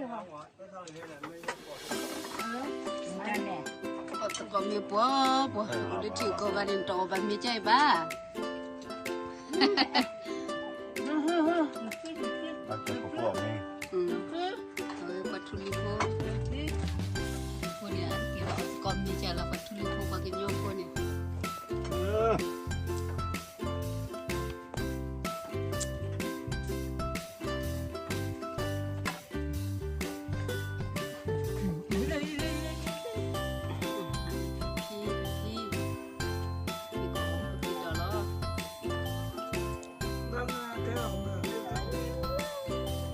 သကိးမ့ၢ်ပှီၤပှီၤ လၢထံကီၢ်ဂၤန့ၣ် တအီၣ်ဘၣ်မ့ၤကဲအံၤဘၣ်. ပှၤထူလံၤဖိ, ဖိန့ၣ် အကဲသကိးမ့ၢ်ကဲလီၤ ပှၤထူလံၤဖိ ပှၤကညီဖိန့ၣ်. တၢ်လၢတ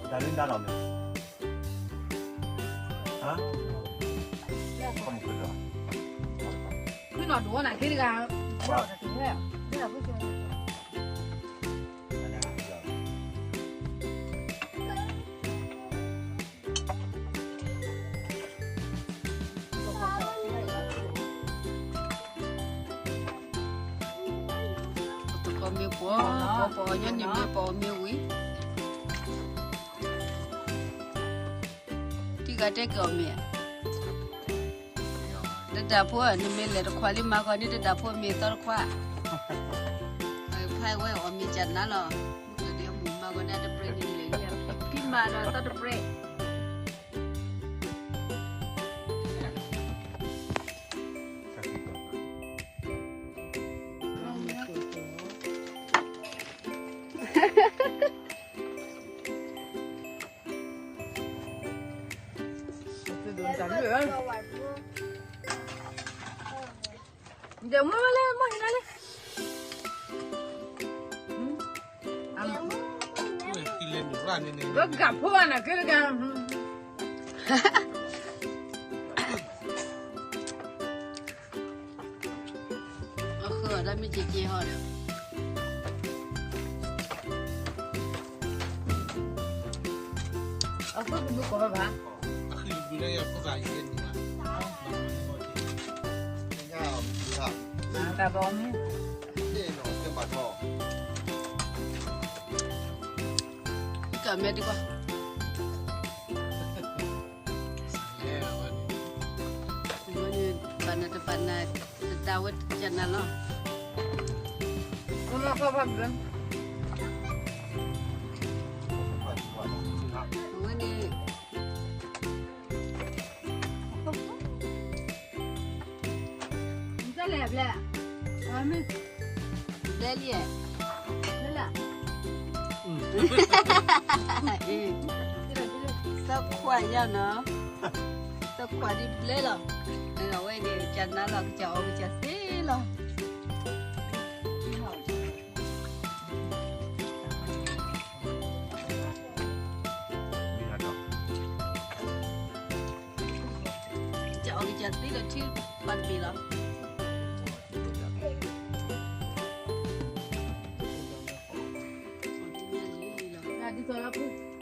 ၢ်လီၤမ့ၢ် ဟါ ခီမုၢ်ကလၢာ် ဖုနီၢ်ဒိၣ်နၤက့တဂၤ သကိးမ့ၢ်ပှီၤ, ပှၤပှၤအီၤညီနုၢ်မ့ၢ်ပှၤအီၤမ့ၢ်ဝံၤ, တံၤဂၤတဲက့ၤအီၤမ့ၢ်ဧါ. တတၢ်ဖိဧၢ, နမ့ၢ်လဲၤတခွးလံမၤဂီၤန့ၣ် တတၢ်ဖိမ့ၢ်သီတခွး, ဖဲဝဲအီၤမ့ၢ်ကနါလီၤ, မုၢ်ကဒဲမုၢ်မၤဂီၤန့ၣ်တပြဲးန့ၣ်လဲၤလံ, ဖံမၤဒီးသီတပြဲး. ဒီးမ့ၢ်ဝဲလၢမ့ၢ်ဟံးလၢ်လၢ်, ဝဲကးဖိဘၣ်နၤက့တကး, အဃၢၤဒီးမ့ၢ်က့က့ဟီဒီး, အဃၢၤတဘျုးကိးဘၣ်ဘၣ်, အဃၢၤတဘျုးလၢယဖိသၣ်ယဲန့ၣ်, တၢ်ဘီမ့ၢ်, ကမဲာ်တကွၢ်. အဝဲန့ၣ် ပနၢ်တပနၢ် တတၢ်ဝဲကနၣ်လီၤ. အဝဲန့ၣ် ဘျဲလံ, ဘျဲလံ, ဘျဲလံ, သခွါယၤနီၤ, သခွါဒ်ဘျဲလီၤ, အဝဲန့ၣ် ကနၣ်လီၤ ကစၢ်အီၣ်ကစၢ်သ့လီၤ. ကစၢ်အီၣ်ကစၢ်သ့ဒီးထံပာ်တဘ့ၣ်လီၤ. ဒ်သိးလီၤ